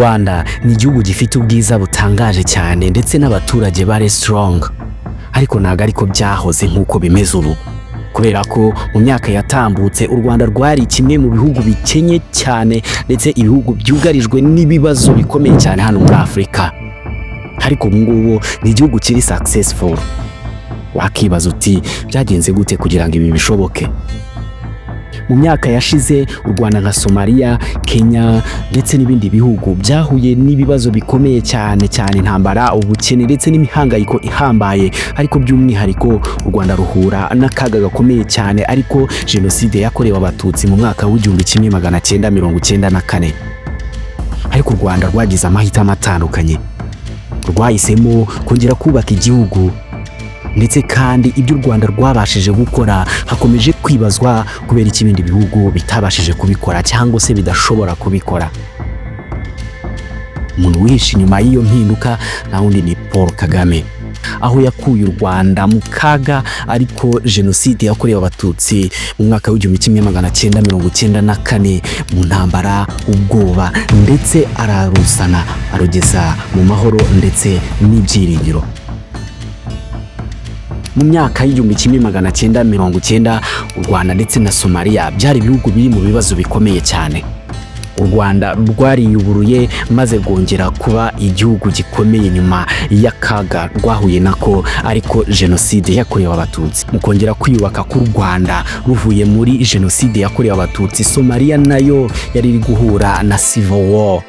Rwanda ni igihugu gifite ubwiza butangaje cyane ndetse n'abaturage bari strong, ariko ntabwo ariko byahoze nk'uko bimeze ubu, kubera ko mu myaka yatambutse u Rwanda rwari kimwe mu bihugu bikenye cyane ndetse ibihugu byugarijwe n'ibibazo bikomeye cyane hano muri Afurika. Ariko ubu ngubu ni igihugu kiri successful. Wakibaza uti: "Byagenze gute kugira ngo ibi bishoboke?" Mu myaka yashize, u Rwanda nka Somalia, Kenya ndetse n'ibindi bihugu byahuye n'ibibazo bikomeye cyane cyane intambara, ubukene ndetse n'imihangayiko ihambaye. Ariko by'umwihariko u Rwanda ruhura n'akaga gakomeye cyane, ariko Jenoside yakorewe Abatutsi mu mwaka w'1994. Ariko u Rwanda rwagize amahitamo atandukanye, rwahisemo kongera kubaka igihugu. Ndetse kandi ibyo u Rwanda rwabashije gukora hakomeje kwibazwa kubera iki ibindi bihugu bitabashije kubikora cyangwa se bidashobora kubikora. Umuntu wihishe inyuma y'iyo mpinduka nta wundi, ni Paul Kagame, aho yakuye u Rwanda mu kaga ariko Jenoside yakorewe Abatutsi mu mwaka w'1994, mu ntambara, ubwoba, ndetse ararusana arugeza mu mahoro ndetse n'ibyiringiro. Mu myaka y'1990, u Rwanda ndetse na Somalia byari ibihugu biri mu bibazo bikomeye cyane. U Rwanda rwariyuburuye maze rwongera kuba igihugu gikomeye nyuma y'akaga rwahuye nako, ariko Jenoside yakorewe Abatutsi. Mu kongera kwiyubaka k'u Rwanda ruvuye muri Jenoside yakorewe Abatutsi, Somalia nayo yari iri guhura na civil war.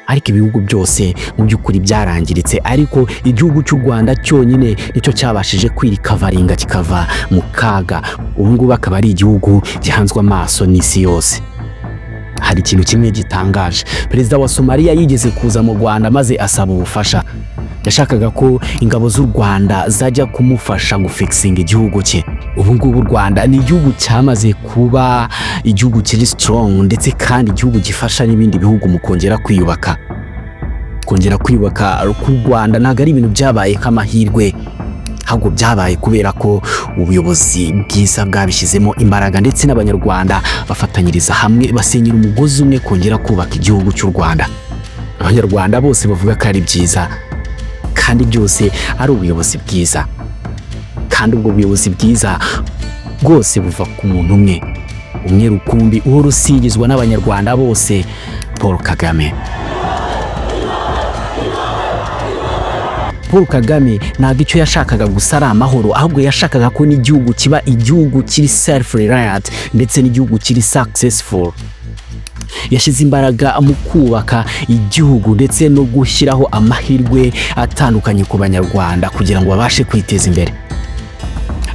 Ariko ibihugu byose mu by'ukuri byarangiritse, ariko igihugu cy'u Rwanda cyonyine nicyo cyabashije kwirecoveringa kikava mu kaga. Ubu ngubu akaba ari igihugu gihanzwe amaso n'isi yose. Hari ikintu kimwe gitangaje: perezida wa Somaliya yigeze kuza mu Rwanda maze asaba ubufasha. Yashakaga ko ingabo z'u Rwanda zajya kumufasha gufixinga igihugu cye. Ubu ngubu u Rwanda ni igihugu cyamaze kuba igihugu kiri strong, ndetse kandi igihugu gifasha n'ibindi bihugu mu kongera kwiyubaka. Kongera kwiyubaka k'u Rwanda ntabwo ari ibintu byabaye nk'amahirwe, ahubwo byabaye kubera ko ubuyobozi bwiza bwabishyizemo imbaraga, ndetse n'Abanyarwanda bafatanyiriza hamwe, basenyera umugozi umwe kongera kubaka igihugu cy'u Rwanda. Abanyarwanda bose bavuga ko ari byiza kandi byose ari ubuyobozi bwiza, kandi ubwo buyobozi bwiza bwose buva ku muntu umwe umwe rukumbi uhora usingizwa n'Abanyarwanda bose, Paul Kagame. Paul Kagame ntabwo icyo yashakaga gusa ari amahoro, ahubwo yashakaga ko n'igihugu kiba igihugu kiri self reliant ndetse n'igihugu kiri successful. Yashyize imbaraga mu kubaka igihugu ndetse no gushyiraho amahirwe atandukanye ku Banyarwanda kugira ngo babashe kwiteza imbere.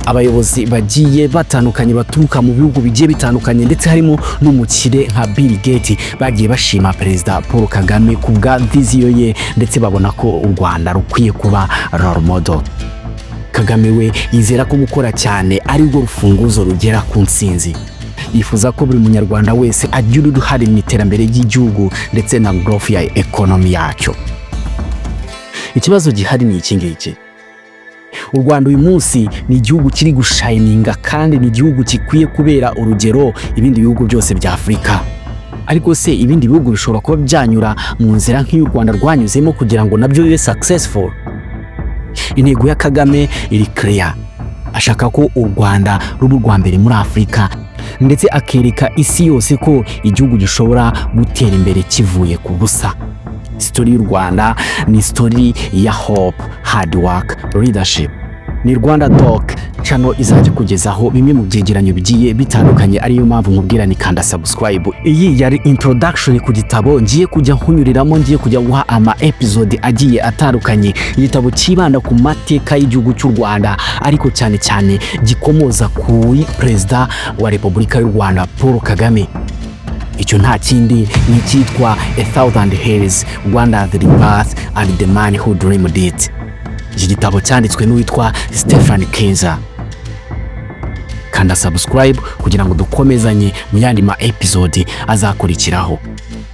Abayobozi bagiye batandukanye baturuka mu bihugu bigiye bitandukanye, ndetse harimo n'umukire nka Bill Gates, bagiye bashima Perezida Paul Kagame ku bwa vision ye, ndetse babona ko u Rwanda rukwiye kuba role model. Kagame we yizera ko gukora cyane ari rwo rufunguzo rugera ku ntsinzi. Yifuza ko buri Munyarwanda wese agira uruhare mu iterambere ry'igihugu ndetse na growth ya economy yacyo. Ikibazo gihari ni iki ngiki: u Rwanda uyu munsi ni igihugu kiri gushininga kandi ni igihugu gikwiye kubera urugero ibindi bihugu byose bya Afurika. Ariko se ibindi bihugu bishobora kuba byanyura mu nzira nk'iyo u Rwanda rwanyuzemo kugira ngo nabyo bibe successful? Intego ya Kagame iri clear: ashaka ko u Rwanda ruba urwa mbere muri Afurika, ndetse akereka isi yose ko igihugu gishobora gutera imbere kivuye ku busa. Story y'u Rwanda ni story ya hope, hard work, leadership. Ni Rwanda Doc channel izajya kugezaho bimwe mu byegeranyo bigiye bitandukanye, ariyo mpamvu nkubwira ni kanda subscribe. Iyi yari introduction ku gitabo ngiye kujya nkunyuriramo, ngiye kujya guha ama episode agiye atandukanye. Igitabo cyibanda ku mateka y'igihugu cy'u Rwanda, ariko cyane cyane gikomoza kuri Perezida wa Repubulika y'u Rwanda Paul Kagame. Icyo nta kindi, ni icyitwa A Thousand Hills: Rwanda's Rebirth and the Man Who Dreamed It. Iki gitabo cyanditswe n'uwitwa Stephen Kinzer. Kanda subscribe kugira ngo dukomezanye mu yandi ma episode azakurikiraho.